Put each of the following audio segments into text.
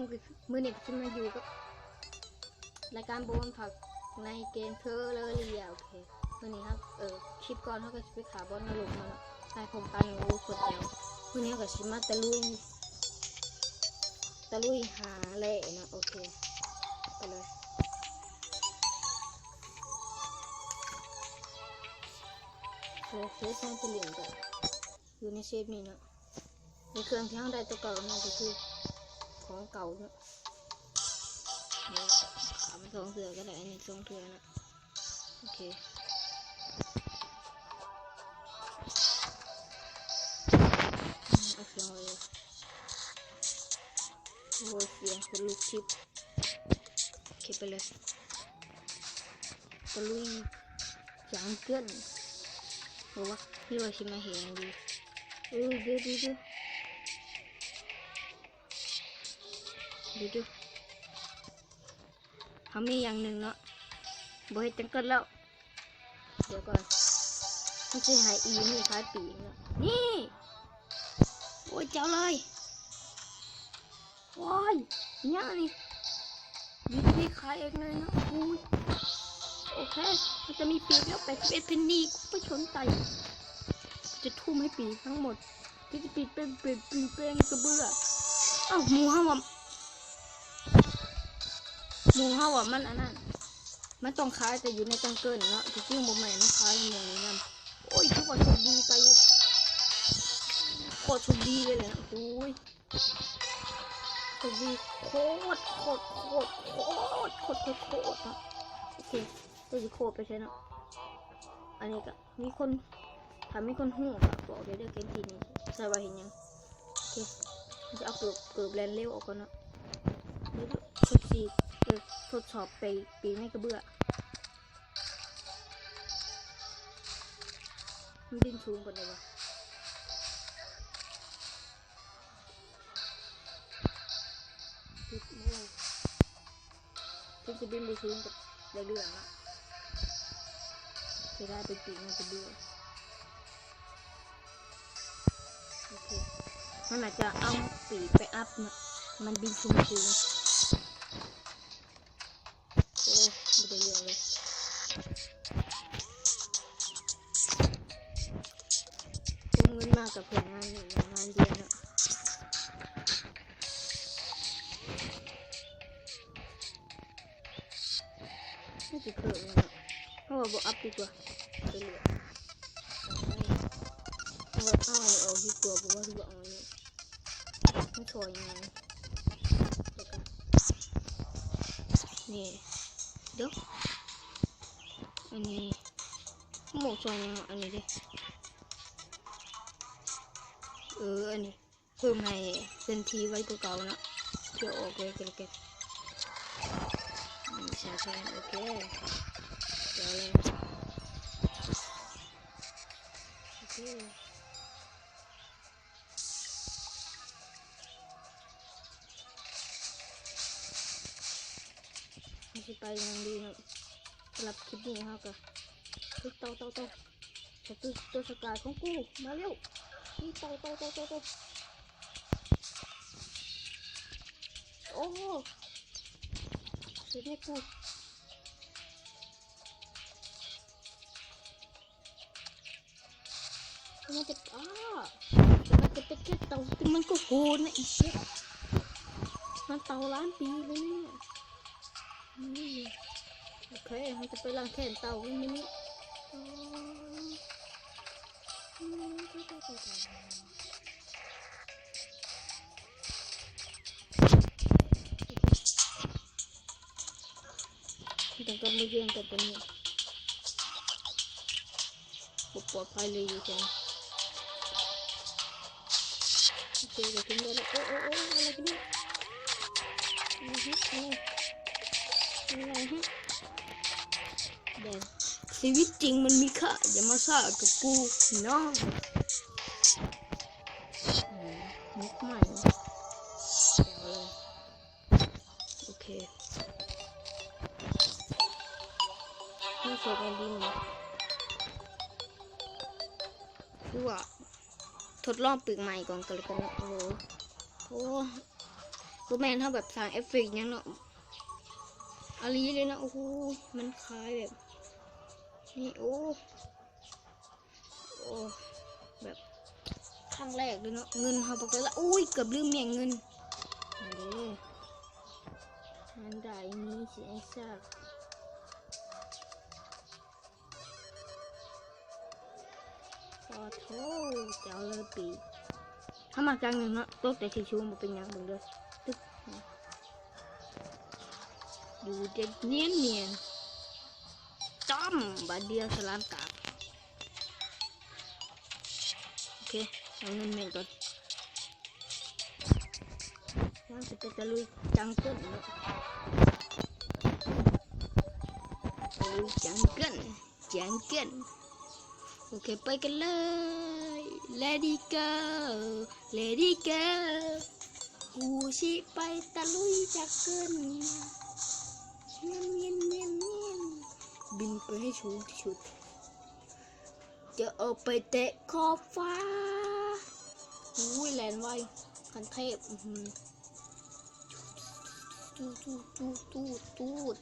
ມື້ນີ້ກໍຊິມາຢູ່ກັບລາຍການໂບນຜັກໃນເກມເທີເຣເຣຍ. ໂອເຄ ມື້ນີ້ເຮົາ ເອີ ຄລິບກ່ອນເຮົາກໍຊິໄປຂ້າບອນນະລົກມາເນາະ ໃນໂຄງການຂອງລູກຄົນແລ້ວ. ມື້ນີ້ເຮົາກໍຊິມາຕະລຸຍ ຕະລຸຍຫາແຮ່ເນາະ. ໂອເຄ ໄປເລີຍ. ໂອເຄ ແຊງໄປຫຼິ້ນກັນ ຢູ່ໃນເຊຟນີ້ເນາະ. ໃນເຄື່ອງທີ່ເຮົາໄດ້ຕົວເກົ່ານັ້ນກໍຄືຂອງເກົ່າເນາະ. ເອົາມາສອງເທື່ອກໍໄດ້ ອັນນີ້ສອງເທື່ອເນາະ. ໂອເຄ ເອົາເຄື່ອງໄວ້ເລີຍ. ໂອ້ຍ ສຽງຄົນລຸກຊິບ. ໂອເຄ ໄປເລີຍ. ຕະລຸຍຈັງເກີນ ບໍ່ວ່າ ຫຼືວ່າຊິມາເຮັດຫຍັງດີ? ເອີ ດຽວໆໆ ດຽວໆ ເຮົາມີຢ່າງໜຶ່ງເນາະ ບໍ່ເຮັດຈັງເກີນແລ້ວ. ດຽວກ່ອນ ມັນຊິໃຫ້ອີນີ້ຂາຍປີກເນາະ ນີ້. ໂອ້ຍ ເຈົ້າເລີຍ. ໂອ້ຍ ຫຍັງນີ້? ວິທີຂາຍເອງເລີຍເນາະ. ໂອ້ຍ ໂອເຄ ມັນຈະມີປີກແລ້ວ ແປດສິບເອັດເພັນນີ ໄປສົນໃຈ ຈະທຸ່ມໃຫ້ປີກທັງໝົດ ຈະປີກເປັນ ເປັນປີກເປັນກະເບື້ອງ. ເອົ້າ ໝູ່ເຮົາວ່າ ໝູ່ເຮົາວ່າມັນອັນນັ້ນ ມັນຕ້ອງຂາຍແຕ່ຢູ່ໃນຈັງເກີນເນາະ ທີ່ຈິງບໍ່ແມ່ນ ມັນຂາຍຢູ່ໝ່ອງນີ້ນຳ. ໂອ້ຍ ຖືວ່າໂຊກດີໄປ ໂຄດໂຊກດີເລີຍແຫຼະ. ໂອ້ຍ ໂຊກດີໂຄດ ໂຄດ ໂຄດ ໂຄດ ໂຄດ ໂຄດ ໂຄດເນາະ. ໂອເຄ ຈະຊິໂຄດໄປໃສເນາະ. ອັນນີ້ກໍມີຄົນ ຖ້າມີຄົນຮູ້ກໍບອກໄດ້ເດີ ເກມທີ່ນີ້ໃຊ້ໄວ້ເຮັດຫຍັງ. ໂອເຄ ຈະເອົາເກີບ ເກີບແລ່ນເລັວອອກກ່ອນເນາະ. ທົດສອບ ເອີ ທົດສອບໄປປີກໃນກະເບື້ອງ. ມັນບິນສູງປານໃດວະ? ໂອ້ ເພິ່ນຊິບິນໄປສູງກັບໃນເລື່ອງເນາະ ຊິໄດ້ໄປປີກໃນກະເບື້ອງ. ໂອເຄ ມັນອາດຈະເອົາປີກໄປອັບເນາະ ມັນບິນສູງໆ. ໂອ້ ບໍ່ໄດ້ເລື່ອງເລີຍ ກຸມເງິນມາກັບແຜນງານນີ້ງານດຽວເນາະ. ມັນຊິເພີ່ມເນາະ ເຮົາວ່າບໍ່ອັບດີກວ່າ ໄປເລື່ອຍ ເຮົາວ່າເອົາອັນນີ້ອອກດີກວ່າ ບໍ່ວ່າຊິບໍ່ເອົາອັນນີ້ ມັນຊ່ອຍຫຍັງ ແລ້ວກໍ ນີ້ ເດີ ອັນນີ້ ໝວກຊ່ອຍຫຍັງ ອັນນີ້ເດ ເອີ ອັນນີ້ ເພີ່ມໃຫ້ເປັນທີ່ໄວກວ່າເກົ່າເນາະ ເພື່ອອອກໄວກວ່າເກົ່າ. ອືມ ສາຍແພງ ໂອເຄ ດຽວເລີຍ ໂອເຄ ເຮົາຊິໄປຫຍັງດີເນາະ? ສຳລັບຄລິບນີ້ເຮົາກໍ ເອີ ເຕົາ ເຕົາ ເຕົາ ສະ ຕົວສະກາຍຂອງກູ ມາເລັວ ເຕົາ ເຕົາ ເຕົາ ເຕົາ ເຕົາ ໂອ້ ເຮັດໃຫ້ກູ ມັນຈະ ອ້າ ມັນຈະເປັນແຄ່ເຕົາ ແຕ່ມັນກໍໂຫດນະ ອີເຊຍ ມັນເຕົາລ້ານປີເລີຍນີ້. ອືມ ໂອເຄ ເຮົາຈະໄປລ້າງແຄ້ນເຕົາກັນມື້ນີ້. ຕ້ອງກັບມາເລື່ອງກັບຕົວນີ້ ບໍ່ປອດໄພເລີຍຢູ່ຈັ່ງ. ໂອເຄ ກໍເຖິງໄດ້ແລ້ວ. ໂອ້ ໂອ້ ໂອ້ ອະໄລກັນນີ້? ອະໄລຮະ? ອະໄລ? ອະໄລຮະ? ແດງ. ຊີວິດຈິງມັນມີຄ່າ, ຢ່າມາຊ້າກັບກູນ້ອງ. ອືມ ມຸກໃໝ່. ໂອເຄ ມາໂຊກັນດີນີ້ ຄືວ່າທົດລອງປີກໃໝ່ກ່ອນກໍແລ້ວກັນເນາະ. ໂອ້ໂຫ ໂອ້ ບໍ່ແມ່ນເຮົາແບບສ້າງເອຟເຟັກຫຍັງເນາະ ອີ່ຫຼີເລີຍເນາະ. ໂອ້ໂຫ ມັນຂາຍແບບນີ້ ໂອ້ ໂອ້ ແບບຄັ້ງແລກເລີຍເນາະ ເງິນເຮົາບໍ່ເກີນລະ ໂອ້ຍ ເກືອບລືມແມ່ນເງິນ ອັນໃດ ອັນໃດມີຊິໃຫ້ຊາກ ຂໍໂທດ ເຈົ້າເລີຍປີ ເຮົາມັກຢ່າງໜຶ່ງເນາະ ຕົກແຕ່ທີ່ສູງບໍ່ເປັນຫຍັງ ເບິ່ງເດີ ຕຶກ ຢູ່ເດັດນຽນໆ ຈ້ອມ ບາດດຽວສະຫຼາມກາບ ໂອເຄ ເອົາເງິນແມ່ນກ່ອນ. ເຮົາຊິໄປຕະລຸຍຈັງເກີນເນາະ ຕະລຸຍຈັງເກີນ ຈັງເກີນ ໂອເຄ ໄປກັນເລີຍ Let it go Let it go ກູຊິໄປຕະລຸຍຈັງເກີນ ແມ່ນໆໆໆ ບິນໄປໃຫ້ສູງທີ່ສຸດ ຈະອອກໄປແຕະຂອບຟ້າ ໂອ້ຍ ແລ່ນໄວ ຂັ້ນເທບ ອື້ຫື ຕູດ ຕູດ ຕູດ ຕູດ ຕູດ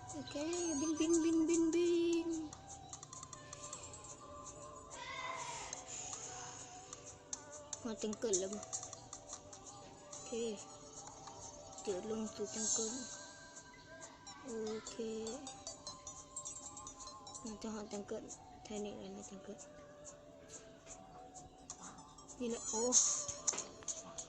ໂອເຄ ບິນ ບິນ ບິນ ບິນ ບິນ ຮອດຈັງເກີນແລ້ວບໍ່? ໂອເຄ ໂດດລົງສູ່ຈັງເກີນ ໂອເຄ ໜ້າຈະຮອດຈັງເກີນ ແຖວນີ້ແຫຼະ ໃນຈັງເກີນ ນີ້ແຫຼະ ໂອ້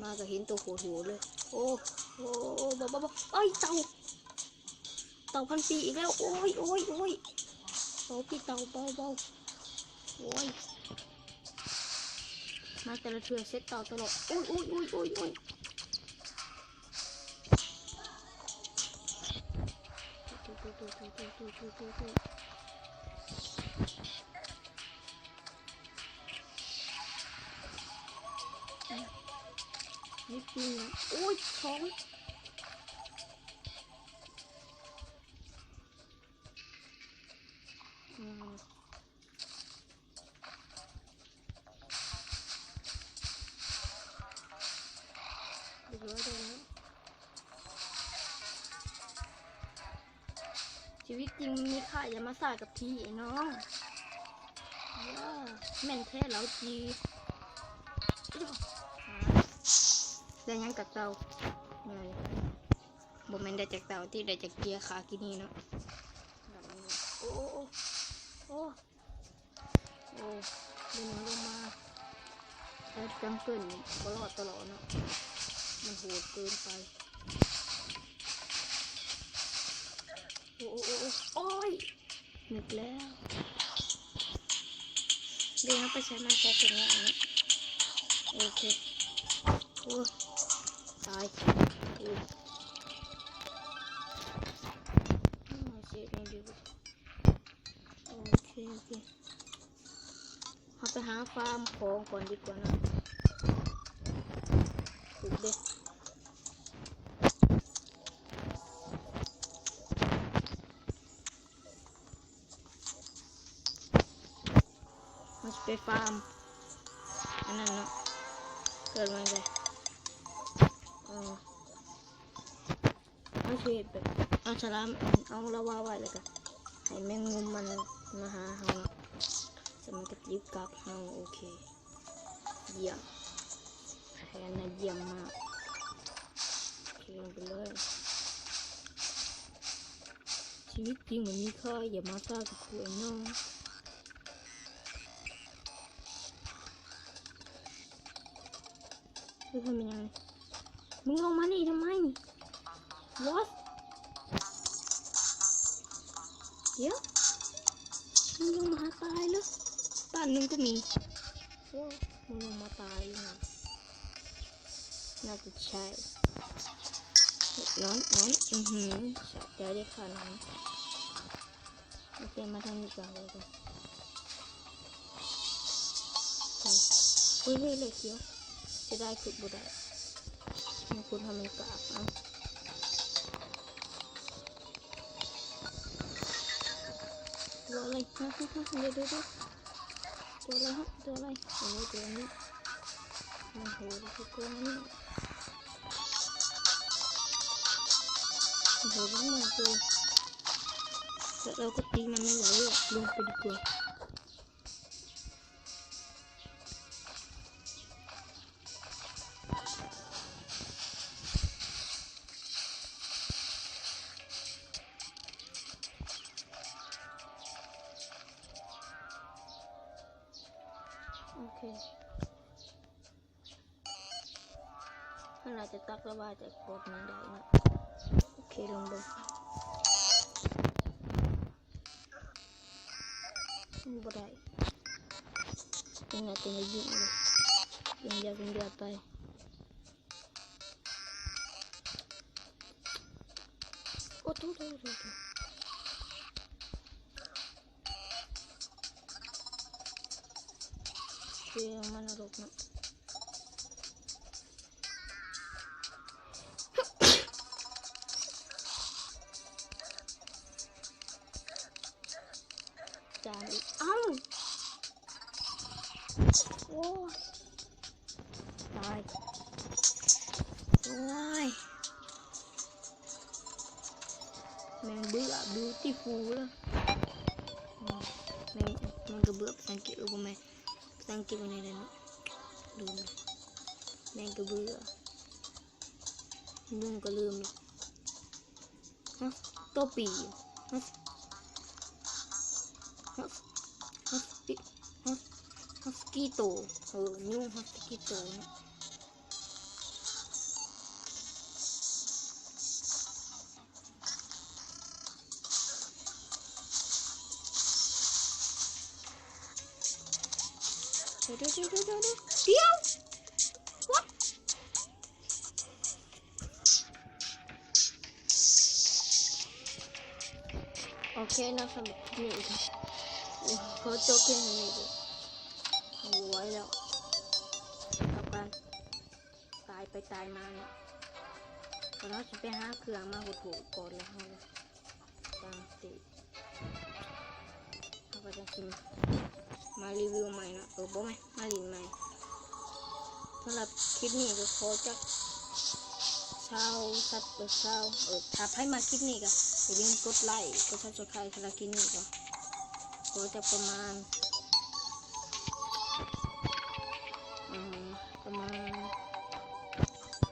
ມາກໍເຫັນໂຕໂຄດໂຫດເລີຍ ໂອ້ ໂອ້ ບໍ່ ບໍ່ ບໍ່ ເອີຍ ເຕົ່າ ເຕົ່າພັນປີອີກແລ້ວ ໂອ້ຍ ໂອ້ຍ ໂອ້ຍ ເບົາພີ່ເຕົ່າ ເບົາ ເບົາ ໂອ້ຍ ມາແຕ່ລະເທື່ອເຊັດເຕົ່າຕະຫຼອດ ໂອ້ຍ ໂອ້ຍ ໂອ້ຍ ໂອ້ຍ ໂອ້ຍ ນິດໜຶ່ງນະ ໂອ້ຍ ສອງ ອືມ ຮຽບຮ້ອຍ ໄດ້ແລ້ວ ຊີວິດຈິງມັນມີຄ່າ ຢ່າມາສ້າກັບຜີ ໄອ້ນ້ອງ ຢ່າ ແມ່ນແທ້ລາວຈີ ໄດ້ຫຍັງຈາກເຕົ່າ ບໍ່ແມ່ນໄດ້ຈາກເຕົ່າຕິ ໄດ້ຈາກເກຍຄາກິນີເນາະ ໂອ້ ໂອ້ ໂອ້ ໂອ້ ໂອ້ ເດີນລົງມາ ແລ້ວຈັງເກີນກໍລອດຕະຫຼອດເນາະ ມັນໂຫດເກີນໄປ ໂອ້ ໂອ້ ໂອ້ ໂອ້ຍ ນຶກແລ້ວ ເດີນເຮົາໄປໃສມາໃສເປັນຫຍັງເນາະ ໂອເຄ ໂອ້ ຕາຍ ໂອ້ ເຊຟແນວຢູ່ ໂອເຄ ໂອເຄ ເຮົາໄປຫາຟາມຂອງກ່ອນດີກວ່າເນາະ ປູກເດ້ ເຮົາຊິໄປຟາມ ອັນນັ້ນເນາະ ເອີ້ນວ່າຫຍັງ ເອີ ເຮົາຊິເຮັດແບບເອົາສະຫຼາມ ເອົາລາວາໄວ້ ແລ້ວກະໃຫ້ແມງມຸມມັນມາຫາເຮົາເນາະ ແລ້ວມັນກະຕິດກັບເຮົາ ໂອເຄ ຢ້ຽມ ແຜນນະຢ້ຽມມາກ ໂອເຄ ລົງໄປເລີຍ ຊີວິດຈິງມັນມີຄ່າ ຢ່າມາສ້າກັບກູ ໄອ້ນ້ອງ. ເຮັດໃຫ້ມັນຫຍັງ? ມຶງລົງມານີ້ທຳໄມ? What? ດຽວ ມຶງລົງມາຫາຕາຍເລີຍ ບ້ານໜຶ່ງກໍມີ. ໂອ້ ມຶງລົງມາຕາຍເລີຍ ໜ້າຈະໃຊ່. ນອນ ນອນ ອືຫື ສະໃຈເດ້ຂ້ານອນ. ໂອເຄ ມາທາງນີ້ກ່ອນເລີຍ. ໂອ້ຍ ເຮີ້ຍ ເຫຼືອຂຽວ ເສຍດາຍ ຂຸດບໍ່ໄດ້ ມາຂຸດໃຫ້ມັນກາກເອົາ. ເອົາເລີຍ ເດີ ເດີ ເດີ. ຕົວອະໄລຮະ? ຕົວອະໄລ? ໂອ້ ຕົວນີ້ ໂອ້ໂຫ ຕົວນີ້ ໂອ້ໂຫ ລົງມາເລີຍ. ແລ້ວເຮົາກໍຕີມັນໄມ່ໄຫວແລ້ວ ລົງໄປດີກວ່າ. ໂອເຄ ມັນອາດຈະຕັກແລ້ວວ່າຈະກົດມັນໄດ້ເນາະ. ໂອເຄ ລອງເບິ່ງ. ບໍ່ໄດ້ ຍັງໜ້າຈະໄດ້ຍິງຢູ່ ຍິງຢາວ ຍິງຢາວໄປ. ໂອ້ ໂທ້ ໂທ້ ໂທ້ ໂທ້ ເກມມັນນະລົກເນາະ. ຈານອີກ ເອົ້າ ໂອ້ຍ ຕາຍ ໂອ້ຍ ແມງເບືອ beautiful ເລີຍ ແມງ ແມງກະເບືອ ພາສາອັງກິດ ເອີ ບໍ່ແມ່ນ ພາສາອັງກິດວ່າແນວໃດເນາະ ລືມລະ ແມງກະເບືອ ລືມກໍລືມລະ. ຮະ ໂຕປີ ຮະ ຮະ ຮະສະກີໂຕ ເອີ ຍຸງຮະສະກີໂຕເນາະ. ດຽວ ດຽວ ດຽວ ດຽວ ດຽວ what? ໂອເຄເນາະ ສຳລັບຄລິບນີ້ ຂໍຈົບພຽງເທົ່ານີ້ເດີ ບໍ່ໄຫວແລ້ວ ກັບການຕາຍໄປຕາຍມາເນາະ ເຮົາຊິໄປຫາເຄື່ອງມາຫົດຫູ່ກ່ອນ ແລ້ວເຮົາຈັ່ງຊິ ເຮົາກໍຈັ່ງຊິມາຣີວິວໃໝ່ເນາະ ເອີ ບໍ່ແມ່ນ ມາຫຼິ້ນໃໝ່. ສຳລັບຄລິບນີ້ກໍຂໍຈັກຊາວຊັບ ເອີ ຊາວ ເອີ ຖ້າໃຜມັກຄລິບນີ້ກໍຢ່າລືມກົດໄລ້ ກົດ Subscribe. ສຳລັບຄລິບນີ້ກໍຂໍຈັກປະມານ ເອີ ປະມານ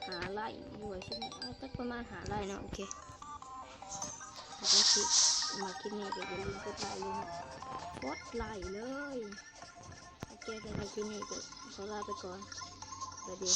ຫ້າໄລ້ ຫຼືວ່າຊິ ເອີ ຈັກປະມານຫ້າໄລ້ເນາະ. ໂອເຄ ຖ້າໃຜມັກຄລິບນີ້ກໍຢ່າລືມກົດໄລ້ເລີຍເນາະ ກົດໄລ້ເລີຍ. ໂອເຄ ສຳລັບຄລິບນີ້ກໍຂໍລາໄປກ່ອນ ສະບາຍດີ.